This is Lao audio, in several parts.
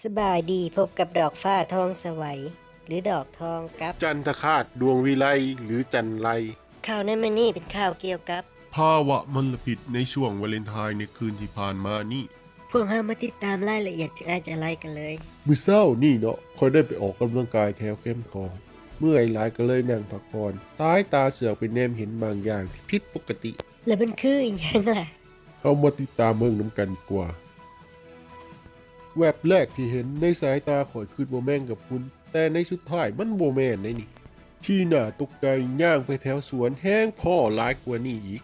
ສະບາຍດີ, ພົບກັບດອກຟ້າທອງສະໄຫວ ຫຼື ດອກທອງ ກັບ ຈັນທະຄາດ ດວງວິໄລ ຫຼື ຈັນໄລ. ຂ່າວໃນມື້ນີ້ເປັນຂ່າວກ່ຽວກັບ ພາວະມົນລະພິດໃນຊ່ວງວາເລັນທາຍໃນຄືນທີ່ຜ່ານມານີ້. ພວກເຮົາມາຕິດຕາມລາຍລະອຽດຈາກອ້າຍຈະໄລກັນເລີຍ. ມື້ເຊົ້ານີ້ເນາະ, ຂ້ອຍໄດ້ໄປອອກກຳລັງກາຍແຖວແຄມຂອງ. ເມື່ອຍຫຼາຍກໍເລີຍນັ່ງພັກຜ່ອນ. ສາຍຕາເຊືອກໄປແນມເຫັນບາງຢ່າງທີ່ຜິດປົກກະຕິ. ແລ້ວມັນຄືອີ່ຫຍັງລະ? ເຮົາມາຕິດຕາມເບິ່ງນຳກັນດີກວ່າ. ແວັບແລກທີ່ເຫັນໃນສາຍຕາຂ້ອຍຄິດວ່າແມງກະພຸນ, ແຕ່ໃນສຸດທ້າຍມັນບໍ່ແມ່ນໃດນີ້. ທີ່ໜ້າຕົກໃຈ, ຍ່າງໄປແຖວສວນແຮງພໍ້ຫຼາຍກວ່ານີ້ອີກ.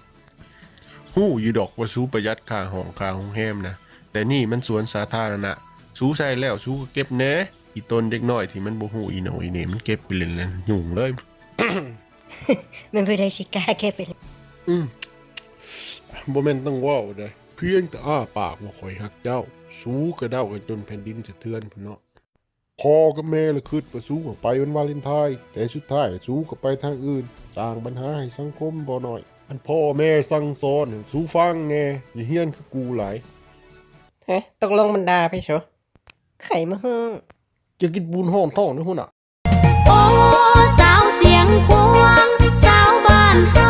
ຮູ້ຢູ່ດອກວ່າສູປະຢັດຄ່າຫ້ອງຄ່າໂຮງແຮມນະ, ແຕ່ນີ້ມັນສວນສາທາລະນະ, ສູໃຊ້ແລ້ວສູກໍເກັບແດ່. ອີ່ຕົນເດັກນ້ອຍທີ່ມັນບໍ່ຮູ້ອີ່ໂໜ່ອີ່ເໜ່ ມັນເກັບໄປຫຼິ້ນແລ້ວຫຍຸ້ງເລີຍ. ແມ່ນຜູ້ໃດຊິກ້າເກັບໄປ? ອືມ ບໍ່ແມ່ນຕ້ອງເວົ້າໃດ, ພຽງແຕ່ອ້າປາກວ່າຂ້ອຍຮັກເຈົ້າ, ສູກະເດົາກັນຈົນແຜ່ນດິນສະເທືອນພຸ້ນເນາະ. ພໍ່ກັບແມ່ລະຄິດວ່າສູອະໄປວັນວາເລັນທາຍ, ແຕ່ສຸດທ້າຍສູກໍໄປທາງອື່ນ, ສ້າງບັນຫາໃຫ້ສັງຄົມບໍ່ໜ້ອຍ. ອັນພໍ່ແມ່ສັ່ງສອນໃຫ້ສູຟັງແດ່, ຢ່າຮຽນຄືກູຫຼາຍ. ເຮີ ຕົກລົງມັນດ່າໃຜໂຊ? ໃຜມາຮູ້? ຈະກິນປູນຫ້ອງທ້ອງເດີຫົວໜ້າ. ໂອ້ ສາວຊຽງຂວາງ ສາວບ້ານເຮົາ